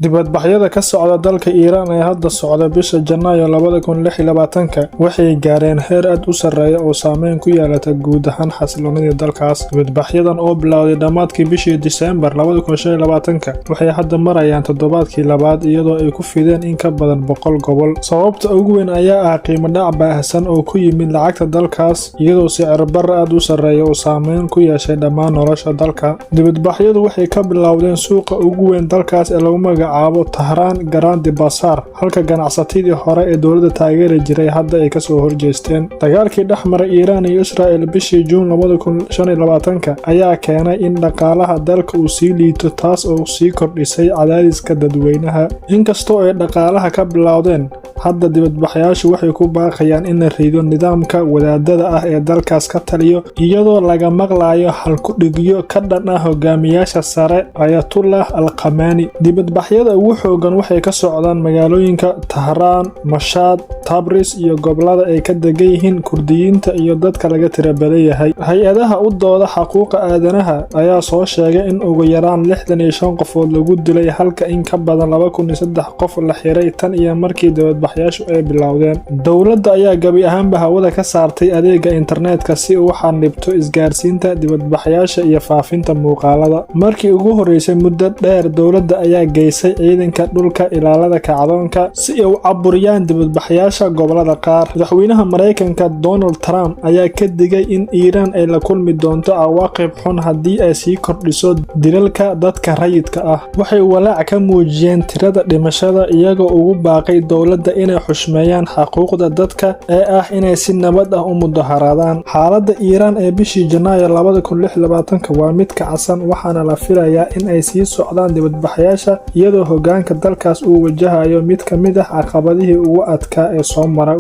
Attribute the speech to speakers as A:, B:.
A: Dibadbaxyada ka socda dalka Iiraan ee hadda socda bisha Janaayo 2026 waxay gaareen heer aad u sarreeya oo saameyn ku yeelata guud ahaan xasilloonida dalkaas. Dibadbaxyadan oo bilowday dhammaadkii bishii Diseembar 2025 waxay hadda marayaan toddobaadkii labaad, iyadoo ay ku fideen in ka badan 100 gobol. Sababta ugu weyn ayaa ah qiimo dhac baahsan oo ku yimid lacagta dalkaas, iyadoo sicir barar aad u sarreeya uu saameyn ku yeeshay dhammaan nolosha dalka. Dibadbaxyadu waxay ka bilowdeen suuqa ugu weyn dalkaas ee lagu magacaabo Tehran Grand Bazaar, halka ganacsatadii hore ee dowladda taageeri jiray hadda ay kasoo horjeesteen. Dagaalkii dhex maray Iiraan iyo Israa'il bishii Juun 2025 ayaa keenay in dhaqaalaha dalka uu sii liito, taas oo sii kordhisay cadaadiska dadweynaha. Inkastoo ay dhaqaalaha ka bilowdeen, hadda dibadbaxayaashu waxay ku baaqayaan in la rido nidaamka wadaadada ah ee dalkaas ka taliyo, iyadoo laga maqlayo halku-dhigyo ka dhan ah hogaamiyaasha sare Ayatollah Al Khamenei. Dibadbaxyada ugu xooggan waxay ka socdaan magaalooyinka Tahraan, Mashhad, Tabriz iyo gobollada ay ka degan yihiin Kurdiyiinta iyo dadka laga tira badan yahay. Hay-adaha u dooda xuquuqda aadanaha ayaa soo sheegay in ugu yaraan 65 qofood lagu dilay, halka in ka badan 2003 qof la xiray tan iyo markii dibadbaxayaashu ay bilowdeen. Dowladda ayaa gabi ahaanba hawada ka saartay adeegga internetka si uu u xannibto isgaarsiinta dibadbaxayaasha iyo faafinta muuqaalada. Markii ugu horreysay muddo dheer, dowladda ayaa geysay ciidanka dhulka ilaalada kacdoonka si ay u caburiyaan dibadbaxayaasha gobollada qaar. Madaxweynaha Mareykanka Donald Trump ayaa ka digay in Iiraan ay la kulmi doonto cawaaqib xun haddii ay sii kordhiso dilalka dadka rayidka ah. Waxay walaac ka muujiyeen tirada dhimashada, iyagoo ugu baaqay dowladda inay xushmeeyaan xuquuqda dadka ee ah inay si nabad ah u mudaharaadaan. Xaaladda Iiraan ee bishii Janaayo 2026 waa mid kacsan, waxaana la filayaa in ay sii socdaan dibadbaxayaasha, iyadoo hoggaanka dalkaas uu wajahayo mid ka mid ah caqabadihii ugu adkaa ee soo mara.